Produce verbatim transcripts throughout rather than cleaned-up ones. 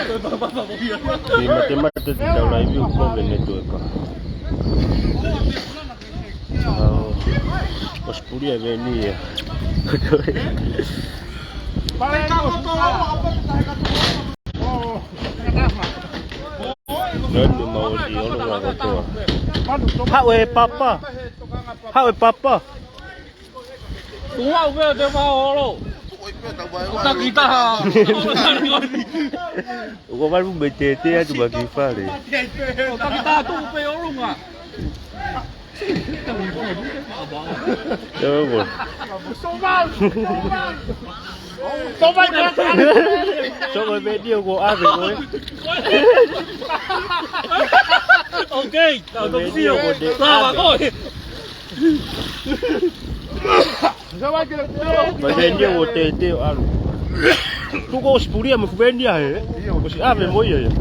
Kiʻi matemate te tau laivi ʻoku kovi e network. ʻOsi puli e veni ia. Nani mau ʻosi ʻolunga kotoa. Haʻu e papa. Haʻu e papa. Tuʻu au pē te mau olo. Ko taki taha. ʻOku valu me te te atu ma ki fale. Ko taki taha tuʻu pē ʻolunga. Tau mo. Soma i mea kani. Soma i mea ni ʻoku ʻave koe. Okay, tau tokisio. Tau koe. Soma i mea ni ʻoku te te ʻalu. Tuku ʻosi puli ia mo fuveni ia he. ʻOsi ʻave mo ia ia.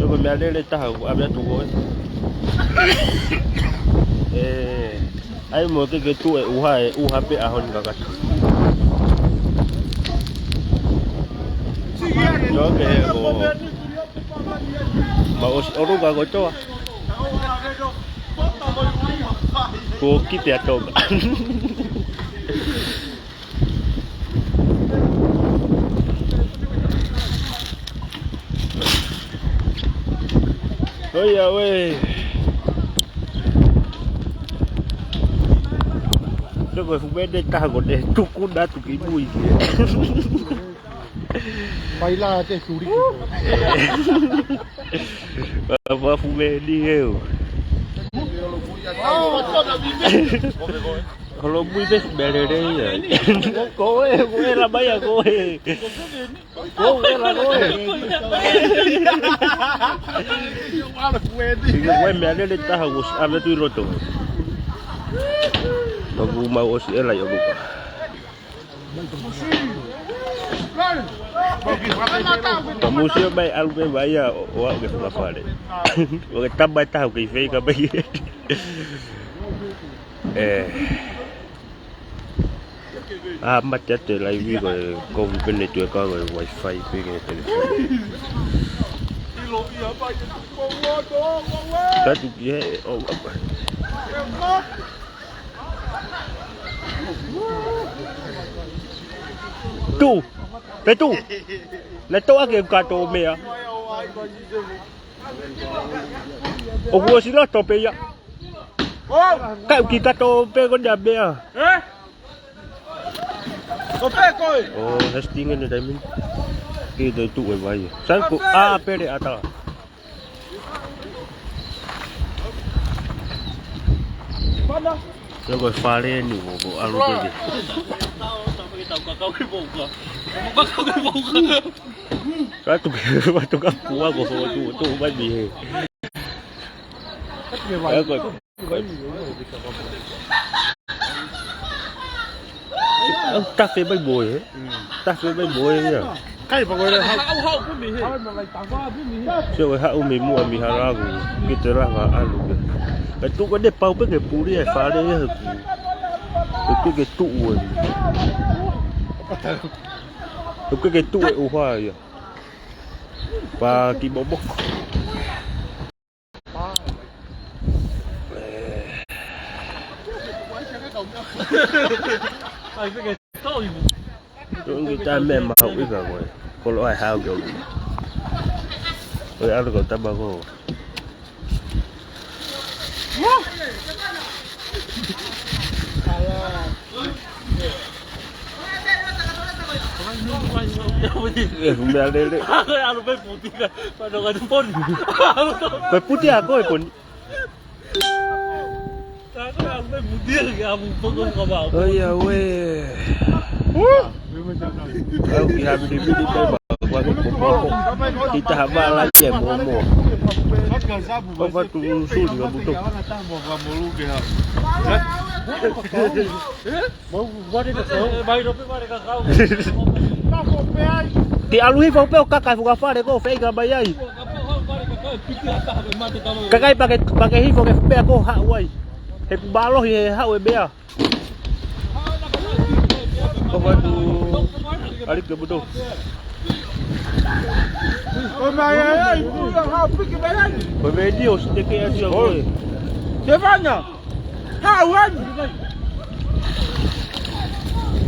Soma mea lele taha ʻoku ʻave atu koe. ʻE, ʻai mo ke ke tuʻu e ʻuha, e ʻuha pē ʻaho ni kakato. Nō ke he ko. Mau ʻosi ʻolunga kotoa. Ko kite a toka. ʻOiauē. Soko e fumene taha ko ʻene tuku na atu ki mui ki. Pai la te suri ki. Papa fumene eu. Holo mui pe fumene ia. Ko e, ko e la mai a ko e. Ko e la ko e. Ko e mea lele taha ʻoku ʻave atu ʻi loto. Ka ʻoku mau ʻosi ʻela ʻi ʻoluka. Ka musio mai ʻalu pē mai ia ʻo, ʻo aʻu ke fakafale. ʻO ke tama e taha ʻoku kei feinga mai. ʻE. ʻA, mate atu e laivi ko e kovi pē network ko e wifi pē ke telefoni. Tatu ki he, ʻo, tu, pe tu. Na toa ke kato mea. ʻOku ʻosi loto pē ia. Kai ki kato pē ko nia mea. Ko pē koe. ʻO, has tinga ne taimi. Ki te tuʻu e vai. Sai ko a pere ata. Mana. Ko e fale ni ko, ko ʻalu ke. Ka tuku, ka tuku kua ko fo tu, tu mai ni he. Ko e, ko e. Tafe mai moe, ē? Tafe mai moe ia. Kai pa ko e hau. Sio e haʻu mei muʻa mei halaku. Ki te langa ʻalu ke. Ka tuku ne pau pē ke puli e fale ia. Ke ke tuʻu e. Ke ke tuʻu e ʻuha ia. Pa ki momoko. Ai, fika tau ibu. Tungi ta me mau ika koe. Kolo ai hau ke ulu. Oi, alo ko tama ko. E, mea lele. Alo pe puti ka, pa no ka tu poni. Pe puti a koe poni. Ka ko alo pe puti ka mu poko ka ba. ʻOiauē. Au ki ha vili vili pe ba. Ki taha vala ke momo. Ko fatu suli ka buto. Te ʻalu hifo pē ʻo kaka e fuka fale ko feinga mai ai. Kakai pake, pake hifo ke fupea ko haʻu ai. He ʻoku mālohi he haʻu e meʻa. Ko fatu. Ari ke buto. Ko mai ai, ai, kuia hao piki mai ai. Ko mai ni o si te ke ati o. Oi. Te vana. Hao ai.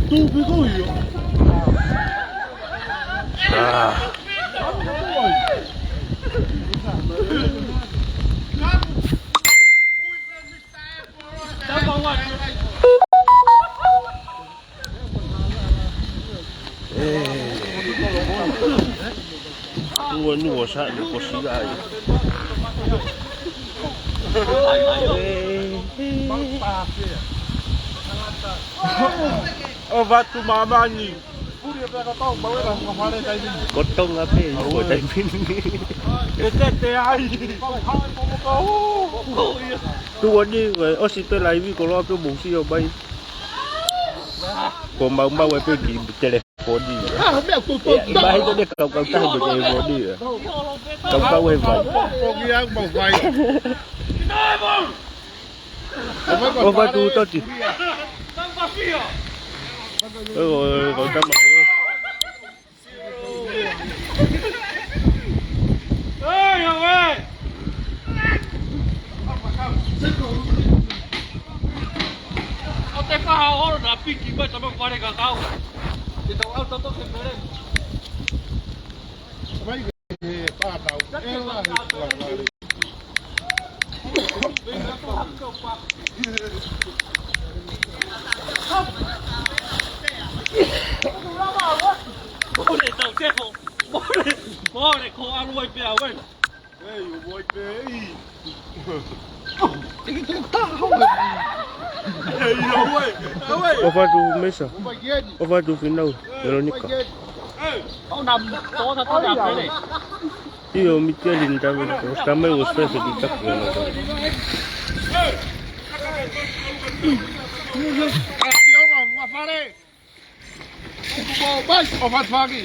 Tu piko io. Ah. Ua nua sa ni ko si ai. ʻO vatu mamani. Ko Tonga pē, ko taimi ni. Ke tete ai. Tuʻa ni, ʻosi pē laivi ko loa pē mou sio mai. Ko maumau e pē ki telefoni. Ē, ʻi mahito ne kaukau tahi mo telefoni. Kaukau e vai. Ko ki au mau vai. ʻO vatu toti. Ē, ʻo, ʻo, ko tama. Ei, awe! ʻO te faha oro na piki mai tama fare kakau. Te tau au toto ke pere. Mai ke he pātau. E la he pātau. Mole tau tefo. Mole, mole ko alu ai pea wena. Ei, o wai pē, ei. Ei, o wai, o wai. ʻO vatu Mesa. ʻO vatu Finau, Veronica. Ei. Au na tō ta tō ta pele. ʻIo, Miteli ni tame, o tame o sese ki taku na. Ai, ʻio, ma, ma fare. Bai, ʻo fatu faki.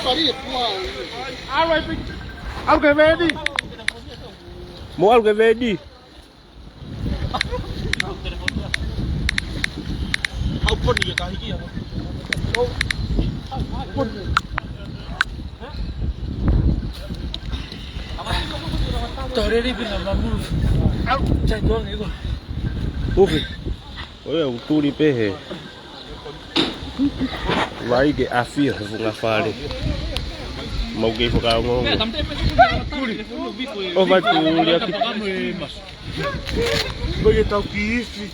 Pari e pua. Alu e piki. Alu ke veni. Mo alu ke veni. Au poni e kahi kia. Toreri pina mamulu. Au, sai tuangi ko. Ufi. ʻOi, ʻoku tuli pē he vai ke ʻafio he funga fale. Mau kei fakaongoongo. ʻO vai tuli ʻaki. Vai ke tau ki ifi.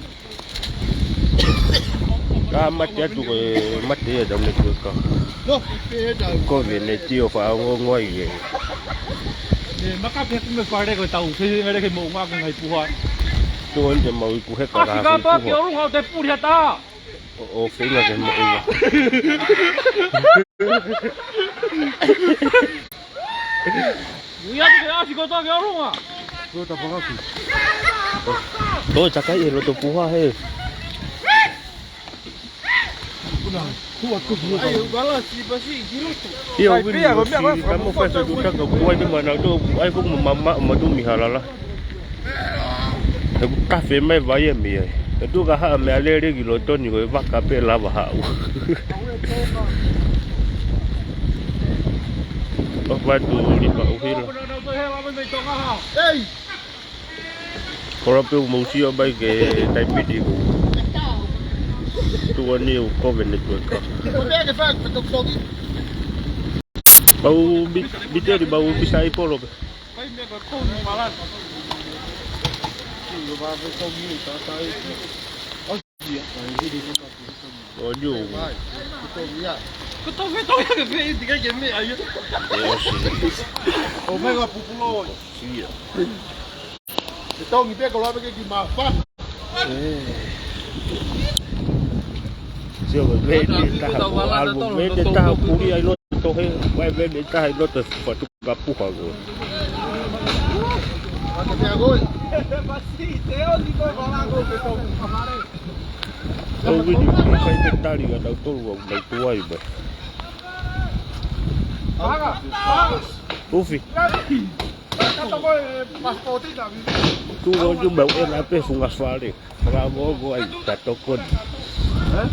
Ka mate atu ko e mate ia tau ne kueka. Ko veneti ʻo fakaongoongo ai e. Maka pē kume fale ko tau. Ke ngare ke mo ngā ko ngai puha. Tuʻa ni te mau iku he ka ʻAsi ka ka toa ki puha. ʻOlunga ʻo te puli hata. ʻO, ʻo feinga ke mo ua. Ui atu ke ʻasi ko toa ki ʻolunga. Ko ta pangaki. Ko takai e loto puha he. Ai, ʻo balasi, basi, ki loto. ʻIo, Ai, ui, pea, ui, ko mea, si, ma, kamo ma, fai sa ma, tutaka, ma, kuai te mana, to, ai, ko ma, ma, ma, ma, tu mi halala. He ʻoku tafe mai vai e mei ai. He tuʻu ka haʻa mea lele ki loto ni ko e vaka pē lava haʻu. ʻO vatu lipa uhila. Ei! Kolo pē ʻoku mou sio mai ke taipiti ko. Tuʻa ni ʻoku kove ne tueka. Mau mi-, miteli mau pisa i polo pē. ʻO ni. Ko tau ke tau ia ke fei tika ke me ai. ʻO mega pupulo. Sia. Ke tau ngi pē ko lava ke ki mafana. Sio ko veni taha ko alu, veni taha puli ai loto he, vai veni taha i loto fatu. Ka puha ko. Mate pea ko e. Ko wini, ko kai te tali ka tau tolu au nai tuai mai. Ufi. Tu ko tu mau e na pe funga fale. Fakaongoongo ai, ka tokoni. Ē?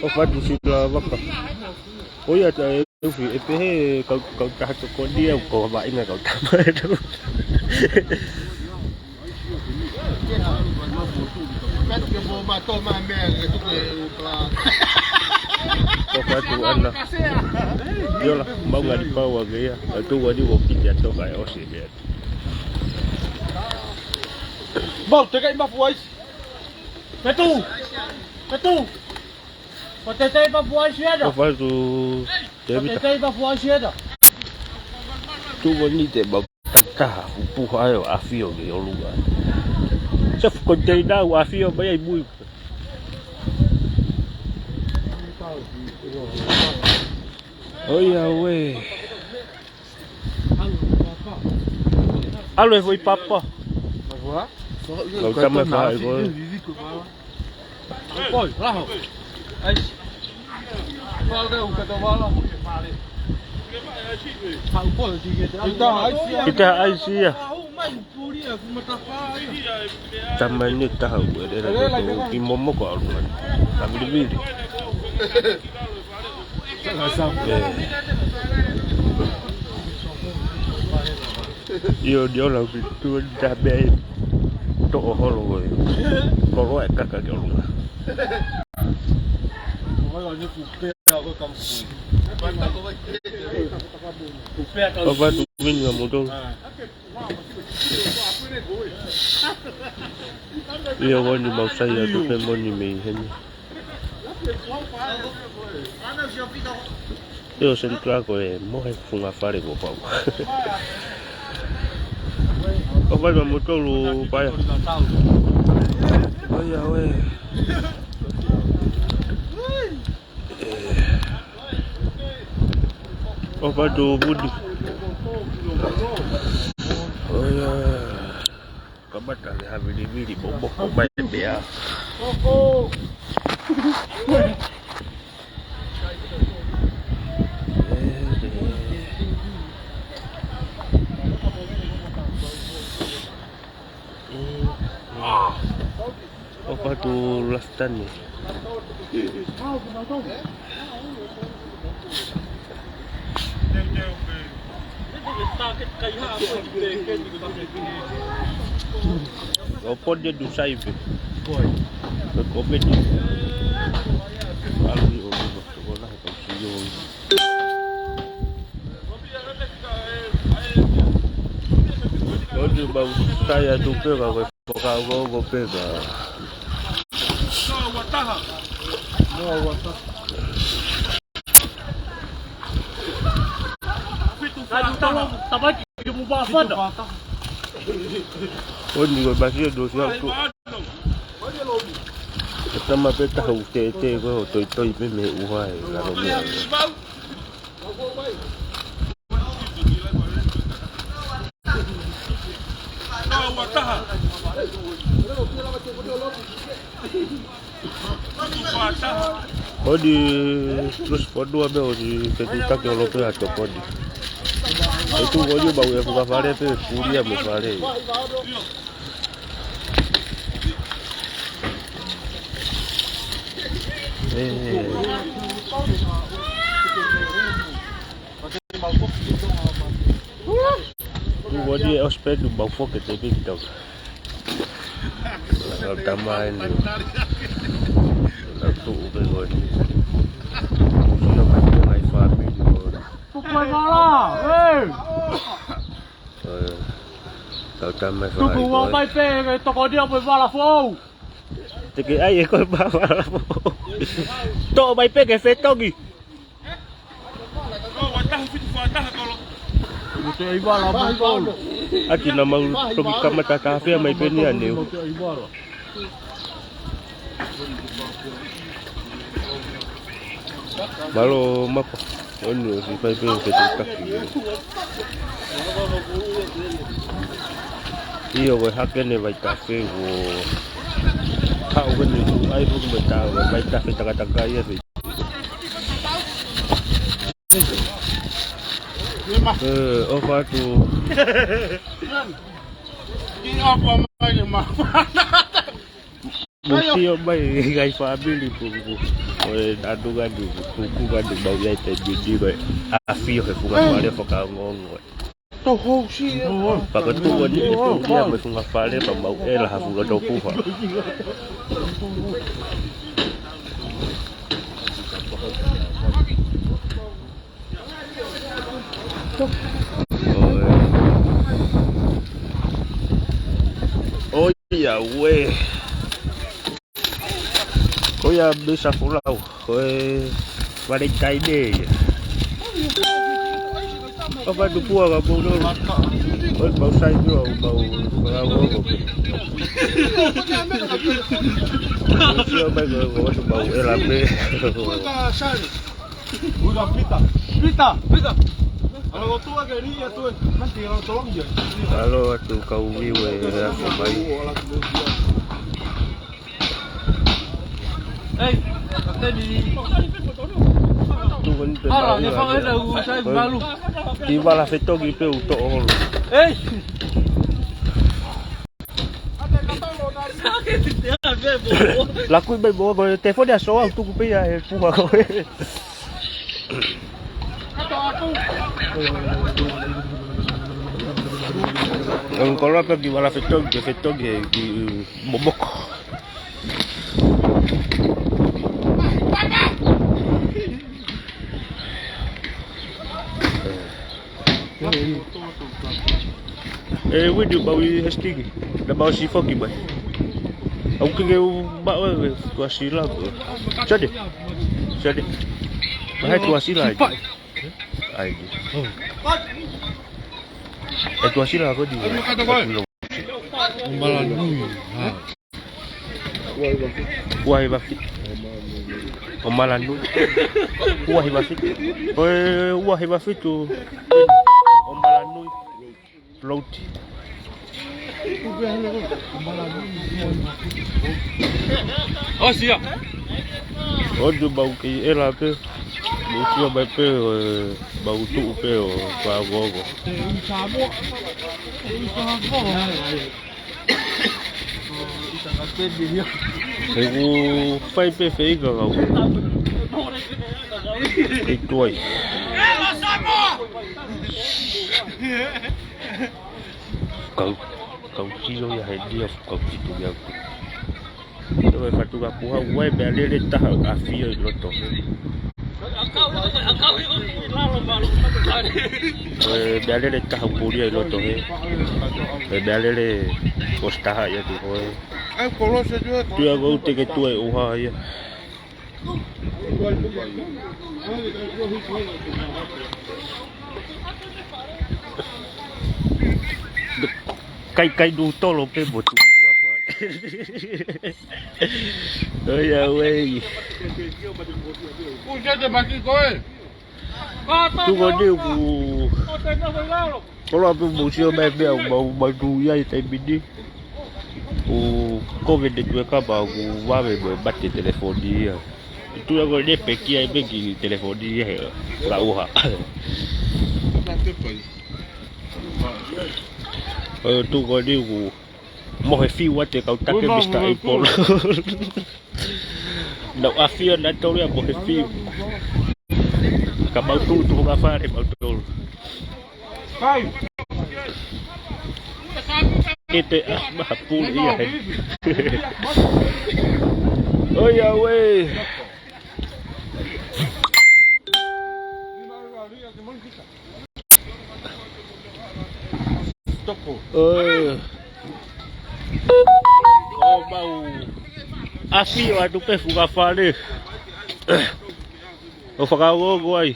ʻOfa atu Sila Vaka. ʻOi atu ʻa e ufi, ʻe pehē kau, kautaha tokoni au, ko e vaʻinga kautaha mai atu. ʻOfa atu ʻAna. Iola, mau ngali pau ake ia. Ka tu wani wo kiti atu ka e ʻosi ia. Mau, te kai mafu aisi. Petu! Petu! Ko te tei mafu aisi ʻAna. ʻOfa atu Tēvita. Ko te tei mafu aisi ʻAna. Tu wani te mau tataha, puha ʻa e ʻafio ki ʻolunga. Sa fu konteina ʻafio mai ai mui. ʻOiauē. ʻAlu e foʻi papa. Lau tama fai ko. Oi, laho. Ai. Fala, uka to fala. Hau polo, tike te. Ita aisi. Ita aisi ia. Tama ni taha ʻoku ʻere ʻere ʻoku ʻi momoko ʻalu mai. Ka vilivili. ʻIo, ni ola ki tu ni taha pē ai. Toʻo holo ko e. Koloa e kaka ki ʻolunga. ʻOfa atu Vini mo Tolu. ʻIo, wani mau sai atu pē moni mei heni. ʻIo, Central ko e mohe funga fale ko pau. ʻOfa atu mo Tolu paia. ʻOiauē. ʻOfa atu Vudi. ʻOiauē. Kamata ke ha vilivili momoko mai e meʻa. ʻOfa atu Lafitani. ʻO pode du saive. Ko pedi. Alu ʻi ʻolunga, ko lahi kau sio. ʻOni mau sai atu pē ka ko e fakaongoongo pē ka. ʻOni ko e masi ʻo dosi au tu. Tama pē taha ʻoku tētē ko e ʻo toitoi pē mei he ʻuha e lalo meʻa. ʻOni, terus ponua pē ʻosi fetuʻutaki ʻo lope atu poni. ʻE tu ʻosi mau e fuka fale pē, pulia mo fale. ʻE. Tuʻu ʻo ni e ʻosi pē tuʻu mau foki te piki tau. Kau tamai ni. Kau tuʻu pē ko ni. Sio mai ko ngai fāmili ko ni. Tuku e vala, ē! Kau tamai fāmili ko ni. Tuku ua mai pē ke toko ni ʻa mo e vala foʻou. Te ke ʻai e ko e vala foʻou. Toʻo mai pē ke fetongi. ʻAki naʻa mau toki kamata tāfea mai pē ni ʻaneu. Mālō Mapa. ʻOni ʻosi fai pē fetuʻutaki. ʻIo, ko e hake ne Vaitafe ko. Haʻu ko ne ʻai foki mai tā, Vaitafe takataka ia fei. ʻE, ʻofa atu. Ki ʻofa mai le ma. Mou sio mai, ngaahi fāmili pupuʻu. ʻOku ʻi ai ʻa e ʻatunga ni, pupuʻu ʻa e ʻatunga ni, mau ʻi ai he taimi ni, ko e ʻafio he funga fale fakaongoongo. Tau housia. Pea ko e tuʻu ʻeni ʻi he tuʻu ia mo e funga fale, pea mau ʻela ha fuʻu loto puha. ʻOi. ʻOi, ʻauē. Ko ia Misa Folau, ko e Valentine ia. ʻOku ʻi ai e tupua ka mou nau. ʻOi, mau sai pē, mau, mau, mau, mau. Sio mai ko, ko, mau ʻela pē. Pita, pita, pita. Alo atu kau viu e ako mai. Tuku ni pē. Ala, ne fanga ʻeta u sai malu. Ki vala fetongi pē u toʻo holo. Laku mai mo ko e telefoni ʻa Soa, tuku pē ia he puha ko ē. Koloa pē ki vala fetongi, ke fetongi ki momoko. ʻE, Vini, mau ʻi he sitiki. Naʻa mau ʻosi foki mai. ʻOku ke ke u maʻu e tuʻasila ko. Sade. Sade. Mahalo e tuʻasila ai. Ai. ʻE tuʻasila ko eni. Malanui. Ua hiva fitu. ʻO Malanui. Ua hiva fitu. ʻOi, ua hiva fitu. ʻO Malanui. Load. ʻOsi ia. ʻOi, mau kei ʻela pē. Mau sio mai pē, ʻo, mau tuʻu pē ʻo fakaongoongo. He ʻoku fai pē feinga kau. Kei tuai. Kau, kau sio ia he dia, kau fitu ia. Ko e faʻunga puha, ʻoku ʻi ai e meʻalele ʻe taha ʻafio ʻi loto. Ko e meʻalele ʻe taha ʻoku puli ia ʻi loto hē. Ko e meʻalele ʻosi taha ia tu ko ē. Tuʻa ko ē te ke tuʻu ʻi ʻuha ia. Kai, kai nū tolo pē mo tuʻu ʻuha. ʻOi, ʻauē. Kuo te maki koe. Tuku ni ʻoku koloa pē mau sio mai pē ʻoku mau, mau tuʻu ia he taimi ni. ʻOku kovi e tuʻeka pea ʻoku vave mo e mate telefoni ia. Tuʻu ia ko e nepe ki ai pē ki telefoni ia he la uha. ʻOi, tuku ni ʻoku mohe fiu atu e kau take Mr Apple. Nau ʻafio nautolu ia mohe fiu. Ka mau tuʻu tuʻunga fale mautolu. ʻIte ʻa maha pule ia he. ʻOi, ʻauē. ʻOi. ʻOku mau ʻafio atu pē funga fale. ʻO fakaongoongo ai.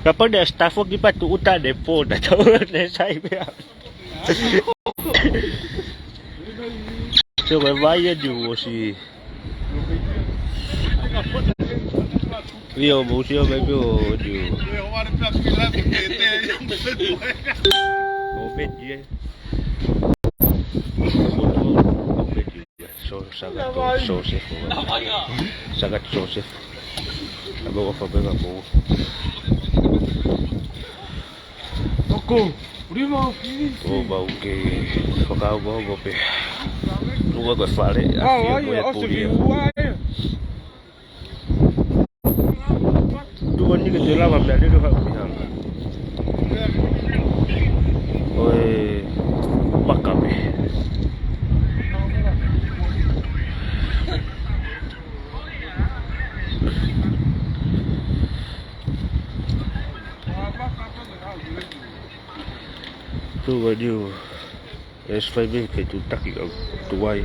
Kapau naʻe ʻosi tafoki pē tuʻuta ne pō, naʻa tau ne sai pē. Sio ko e vai ʻeni ʻosi. Rio mo sio mai pē ʻo diu. ʻO peti ē. ʻO peti ē. So, saka to, so se fo. Saka to, so se fo. Amo wa fa pega po. Toko. Ō, mau ke fakaongoongo pē. Tuku ko e fale, ʻa fia ko e puli. Tuku ni ke te lava meʻalele haʻu ki hala. ʻOi, maka pē. Tuku ni ʻoku ʻEsi faive ke tu taki au tuai.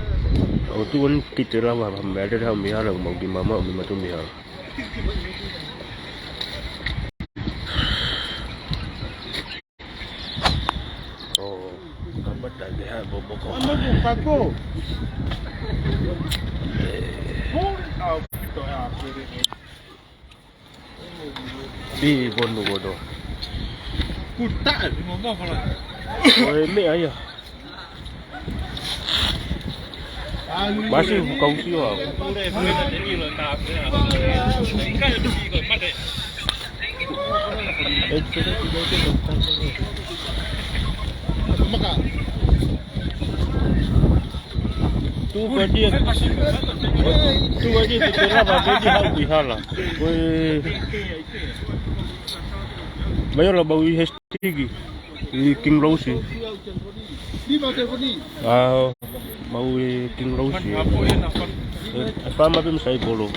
ʻOku tuʻu ni ke te lava meʻalele haʻu mei hala, mau ki mamaʻo mei matu mei hala. ʻO, kamata ke haʻu momoko. Pi kono kono. Kuta, ʻo e meʻa ia. Masi, ʻoku kau sio au. Maka. Tuku ko e dia. Tuku ko e dia ke te lava, ke te haʻu ki hala. Ko e, mai ʻola mau ʻi Hesitiki, ʻi King Rose. ʻA, mau ʻi King Rose. ʻE, ʻe fama pē mo Saipolo.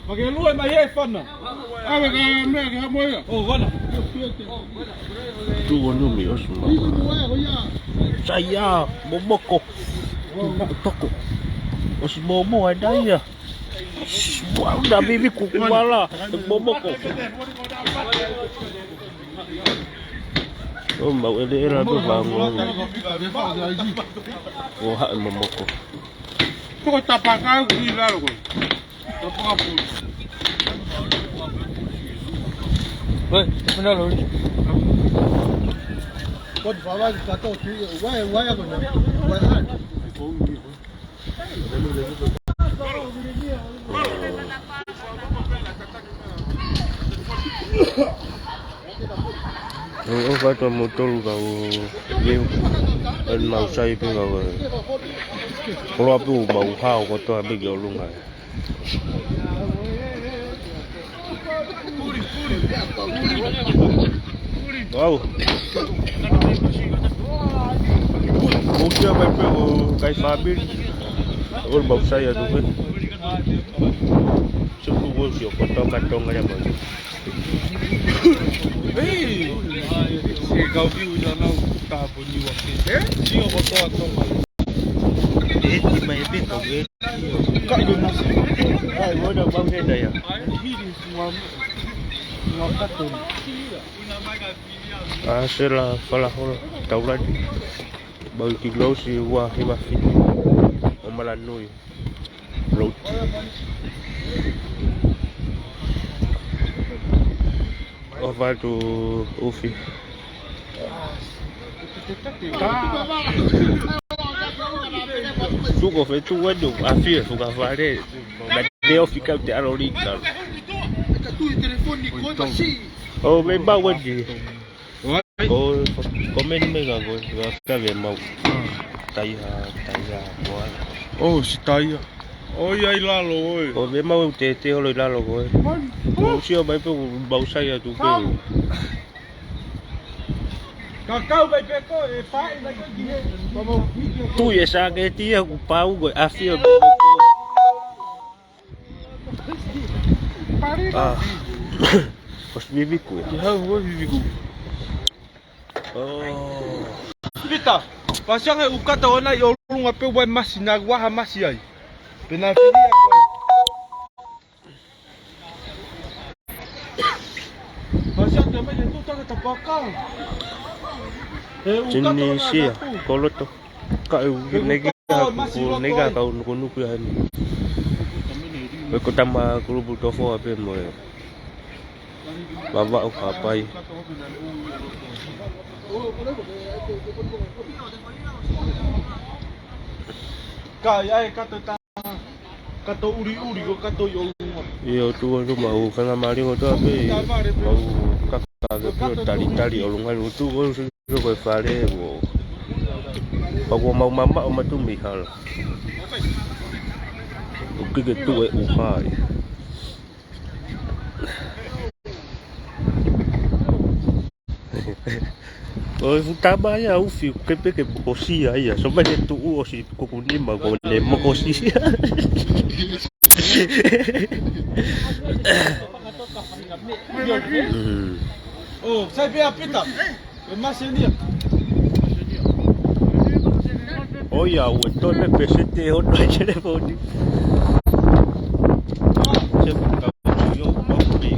Maka lue mai e fana. Awe ka mea ke hamo ia. ʻO, fana. Tuʻu ʻo numi ʻosi mau. Saia, momoko. Toko. ʻOsi momo ai daia. Wow, na vivi kukuala. Momoko. ʻO mau ʻeleʻela pē vango. ʻO haʻe momoko. Toko tapakau ki lalo ko. Tapakau. Oi, mana lo? Ko te fawai ka to ki, wai, wai ko na. Wai ha. ʻO, ʻo, ka tau mo tolu ka ʻo, ʻio, ʻe mau sai pē ka ʻo, koloa pē ʻo mau hao kotoa pē ki ʻolunga. Wow. Mou sio mai pē ʻo kai fāmili. ʻO mau sai atu pē. Suku ʻo sio ko toka tonga ia mai. Hei! Se kau kiu ia nau tāpuni ua ke. Ē? Sio ko toka tonga. ʻE ti mai pē kau ē. Kai ko nasi. Kai, ua na mau ke na ia. Ai, hiri, sua, sua kato. ʻA Sela Falahola, Taulani. Mau ki Losi, ua, hiva, fitu. ʻO Malanui. Road. ʻO Vatu Ufi. Tuku fe tuku atu, ʻa fie fuka fale. Na te ofi kau te alo lika. ʻO me mau ati. ʻO, ko meni me ka ko, ka ka ve mau. Taiha, taiha, ko ai. ʻO, si taiha. ʻO, ia ʻi lalo, ʻoi. ʻO, ve mau te, te holo ʻi lalo, ko ai. ʻO, sio mai pē, ʻo, mau sai atu pē. Ka kau mai pē ko, ʻe fai mai ko ki he. Tui e sa ke tia, ʻoku pau ko, ʻa fia. ʻA. ʻOsi viviku. Ki hau, ʻosi viviku. ʻO. Pita, pasianga e ukata ʻona ʻi ʻolunga pē ʻoku ʻi ai masi, na ʻoku ʻi ai ha masi ai. Pea na fili ia ko. Pasianga mai e tu taka tapaka. E ukata ʻona Tinisia, atu. Koloto. Ka u neke ka ku neke ka u nukunuku ia heni. Ko e ko tama kulupu tofo a pē mo e. Vavaʻu ka pai. Ka ia e kato ta. Kato ʻuliʻuli, ko kato ʻi ʻolunga. ʻIo, tuʻu ʻo tuʻu mau, fanga malingo toa pē, mau kaka ke pio talitali ʻolunga, ʻo tuʻu ʻo tuʻu ko e fale, ʻo. Pea ko mau mamaʻo matu mei hala. ʻOku ke tuʻu e uhai. ʻOi, fuʻu tama ia, ufi, ke pē ke mokosia ia. So mai ke tuʻu ʻosi kuku nima ko ʻene mokosia. Mm. Oh, sai pē ʻa Pita. E masenia. ʻOi, ʻa ʻoua ʻe toe pē peseti ʻe ono ʻi he telefoni. Se fuʻu tau ʻio, mau pē.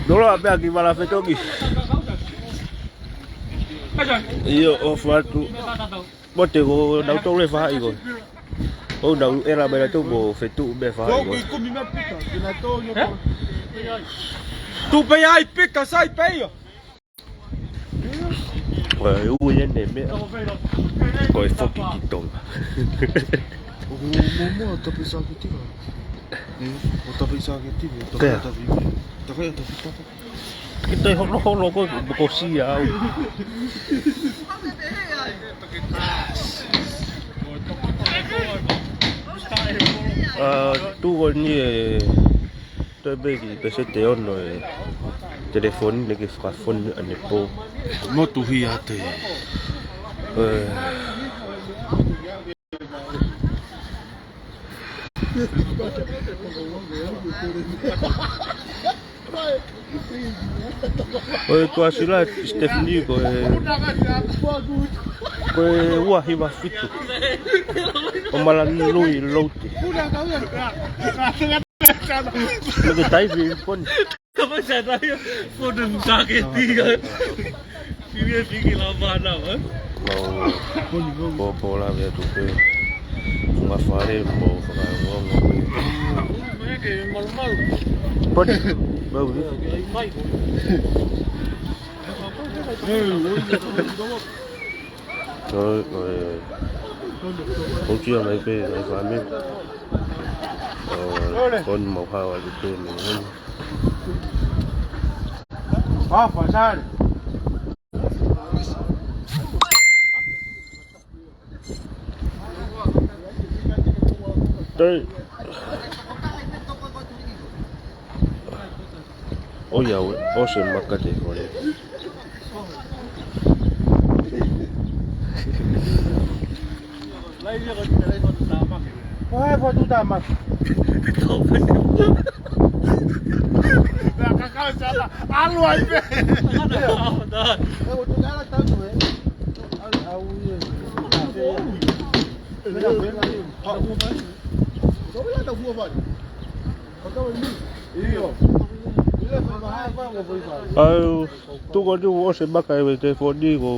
Nolo a pea ki vala fetoki. ʻIo, ʻofa atu. Mo te ko nau tau le faʻahi ko. ʻO nau ela mai la tau mo fetuʻu mei faʻahi ko. Tuʻu pē ai Pita, sai pē ia. Ko e ui ʻene meʻa. Ko e foki ki Tonga. ʻO mo mo tape sa ke tira. ʻO tape sa ke tira. Tape tape. Tape tape tape. Kita holoholo ko ko sia au. Ah, tuʻu ko eni e Toe pē ki peseti ʻe ono e telefoni ne ke fakafoni ʻanepō. Motuhi ate. ʻOi, ko Asila Stephanie ko e, ko e ua hiva fitu. ʻO Malanui Louti. Look at David Poni. Kama sa tayo, foto mo sa ke tiga. Sige, sige, la mana, ha? Mau popo la vea tupe. Ngā fale mo whakaongoongo. Poni, mau ni. Oi, oi. ʻOku tia mai pē, mai fāmili. ʻO, ʻoku mau hawa atu pē mei heni. Toi. ʻOi, ʻosi e maka te kole. Ko hai fatu tamaki. Kakau sala. Alu ai pē. Au, tuku ni ʻosi e maka e telefoni ko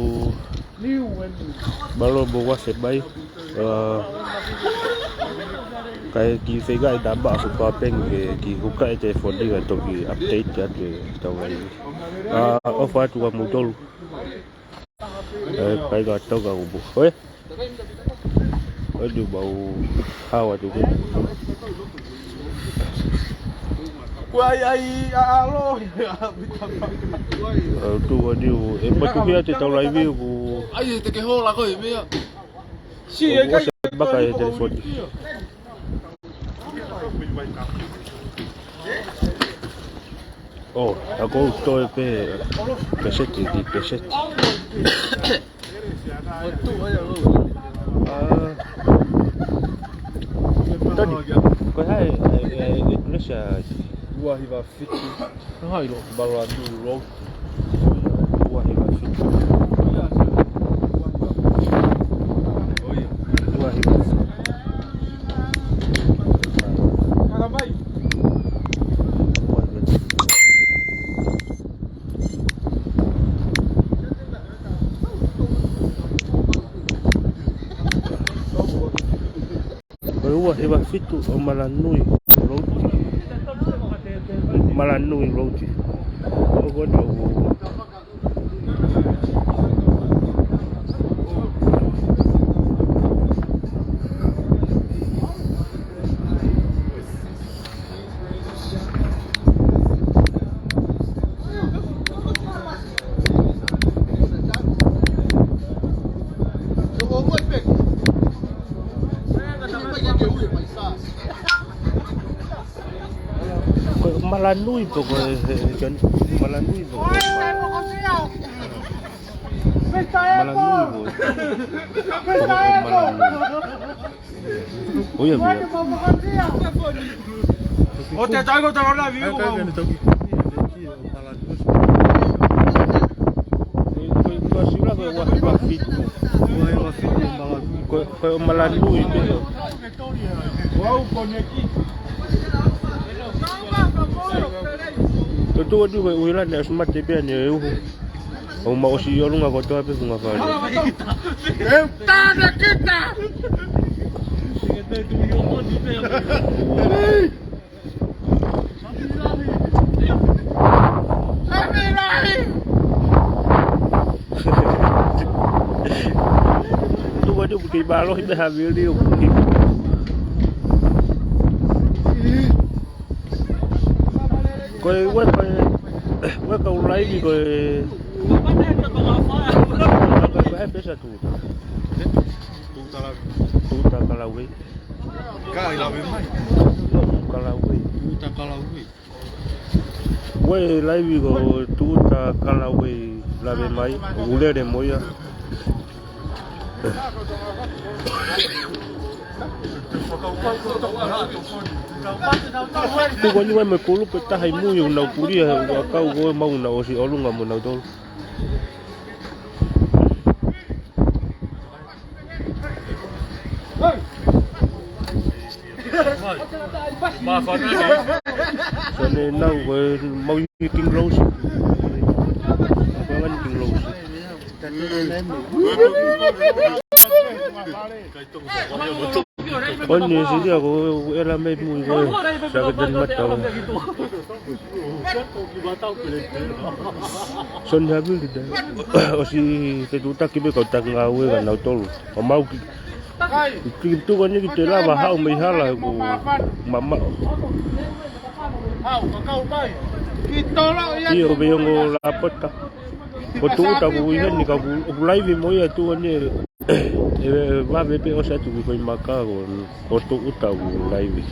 mālō mo ʻosi mai. Ah, kae kiʻi feinga ʻi he namba ʻa Super Bank ke kiʻi huka e telefoni kae toki update atu e tau ai. Ah, ʻofa atu kia moutolu. Eh, kai ka tau ka ubu. Oi? Oi, tu bau hawa tu ke. Kuai ai a alo. Eh, tu wa diu. E matu kia te tau laivi ku. Ai, te ke hola ko e mea. Si, e kai. Baka e telefoni. Oh, ʻa kou toe pē peseti, ki peseti. Ah. Tony, ko hai, e, e, e, e, e, ua hiva fitu. Hai lo, bala tu lo. Ua hiva fitu. Ua hiva fitu. Kaka mai. Ko e ua hiva fitu ʻo Malanui Louti. Malanui Road. ʻOku ʻoatu ʻo Ko e Malanui pē ko e, he, he, Malanui pē ko e. Malanui pē ko e. Malanui. ʻO ia, ʻo ia. ʻO te tai ko te rona viu. Ko e, ko e, ko e sila ko e ua hiva fitu. Ua hiva fitu Malanui. Ko e, ko e Malanui pē. Ko e tuʻu atu ko e ʻuhila ne ʻasi mate pea ne uhu. ʻO ma ʻosi ʻi ʻolunga kotoa pē funga fale. ʻE tane kita! Tuʻu atu ʻoku kei mālohi pē ha vili ʻoku kei. Ko e ue, ko e ue kau laivi ko e. Ko e pesa tu. Tuʻuta Kalauei. Kai Lave Mai. Tuʻuta Kalauei. Tuʻuta Kalauei. Ue laivi ko Tuʻuta Kalauei Lave Mai, ʻoku lele mo ia. Tuʻu ko eni ua mo e kulupu ʻe taha ʻi mui ʻoku nau pulia he ʻakau ko e mau na ʻosi ʻolunga mo nautolu. Sone nau ko e mau ʻi King Rose. Ko e ngani King Rose. Ko eni silia ko e ela mei mui ko e. Sa ke tani mata. Sone Havili ta. ʻOsi te tuʻutaki pē kau taki ngāue ka nautolu. ʻO mau ki. Ki tuʻu ko eni ki te lava haʻu mei hala ʻoku mamaʻo. ʻIo, pē ongo Lapota. Ko Tuʻuta ʻoku ʻi heni ka ʻoku, ʻoku laivi mo ia tuʻu eni ʻe, ʻe vave pē ʻosi atu ki Koimaka ko, ko Tuʻuta ʻoku laivi.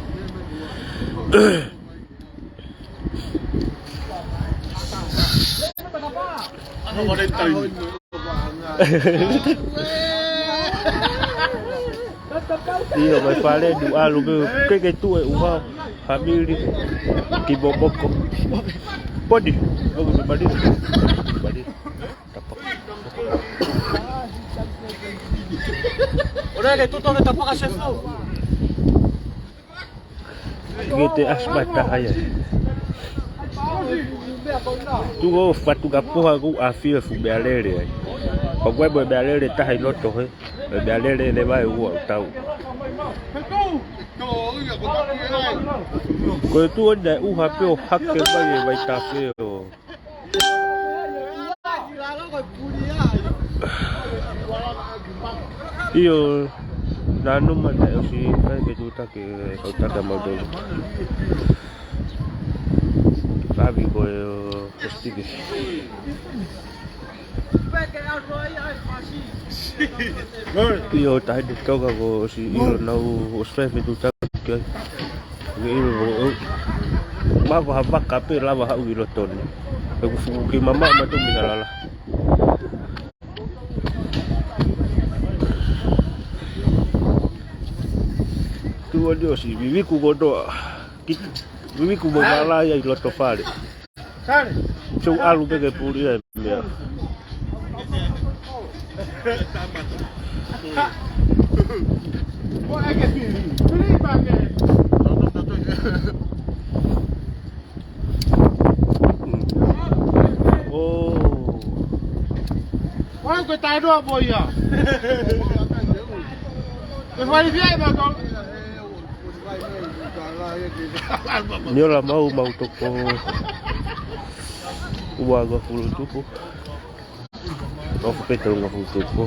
ʻIo, mai fale du alu pē, ke ke tuʻu e ʻuha, family, ki Boboko. Podi, ʻoku te mali, mali. Tapa. Ora ke tuto ke tapa ka sefu. Ke te asma taha ia. Tuʻu ʻo fatu ka poha ku a fia fu meʻalele ai. Pea ko e meʻalele taha ʻi loto he. Meʻalele leva ʻe ua ʻo tau. Ko e tuʻu ʻo ne ʻuha pē ʻo hake mai e vai tafe ʻo. ʻIo, na numa na ʻosi, kai ke tuta ke kau tata mau tolu. Kavi ko e, ʻo, ʻo stiki. ʻIo, tahi te toka ko ʻosi, ʻio, nau ʻosi fai fetuʻutaki ai. Ke ʻilo, ʻo, ʻo. Mako ha vaka pē lava haʻu ʻi loto ni. He ʻoku fuku ki mamaʻo ma tumi halala. Tuʻu ʻo ni ʻosi, viviku kotoa. Ki, viviku mo e vala ia ʻi loto fale. Sou ʻalu pē ke puli e meʻa. ʻO. Wai ko e tae noa mo ia. Ko e fai fia e mako. Ni ola mau, mau toko uangofulu tupu. Ofu pē tolungofulu tupu.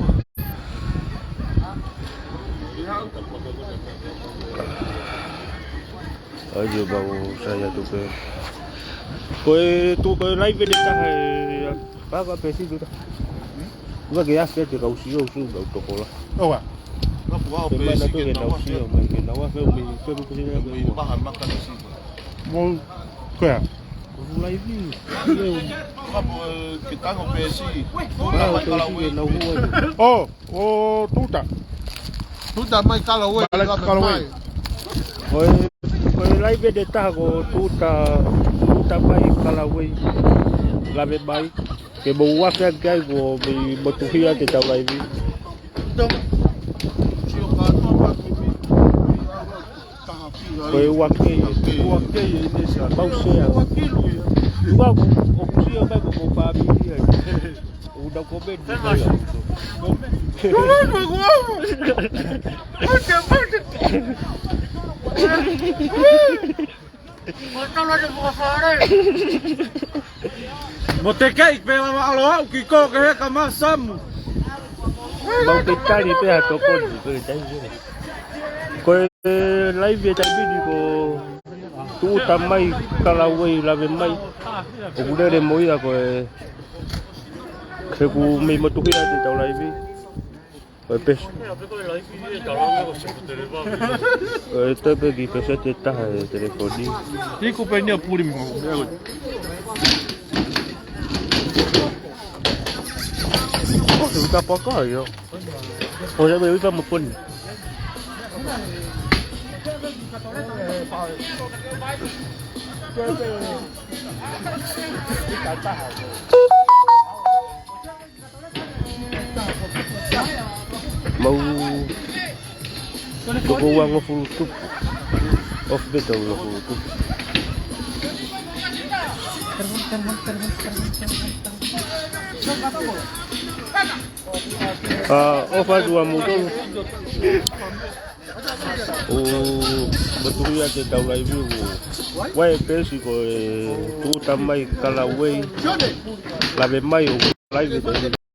ʻAi, ʻio, mau sai atu pē. Ko e tu, ko e live ʻe taha ē, paka pē si tuta. Ua ke afe te kau sio, sio, kau toko la. ʻOua. Ke mana tu ke nau sio, mai ke nau afe, umi, ke umi, ke umi, ke umi. Mo, ko ia. Ko e live. Kapo, eh, ke tango pē si. Tuta mai Kalaue. Nau hua. ʻO, ʻo, tuta. Tuta mai Kalaue, mai Kalaue. Ko e, ko e live ʻe taha ko tuta, tuta mai Kalaue. Lave mai. Ke mou afe ake ai ko e mei motuhia te tau live. Ko e ua kei, ua kei ʻe ne sa mau sea. Ua ko, ʻoku sio mai ko ko pāmili ai. ʻOku nau komeni. Mo te kei pē lava ʻalo au ki ko ke heka masamu. Mau ke tali pē ha tokoni, ko e tai pē. Ko e live ʻe taimi ni ko tuta mai Kalaue lave mai. ʻOku lele mo ia ko e he ʻoku mei motuhia te tau live. Ko e pes-, ko e tepe ki peseti ʻe taha ʻe telefoni. Iku pē nia puli mo. ʻO, te uta paka ʻio. ʻO, ia me uta mo poni. Mau toko uangofulu tupu. Off bet uangofulu tupu. Ah, off atu ʻa moutolu. ʻO motuhia te tau live ʻo. Ua e pesi ko e tuta mai Kalaue. Lave mai ʻo live te.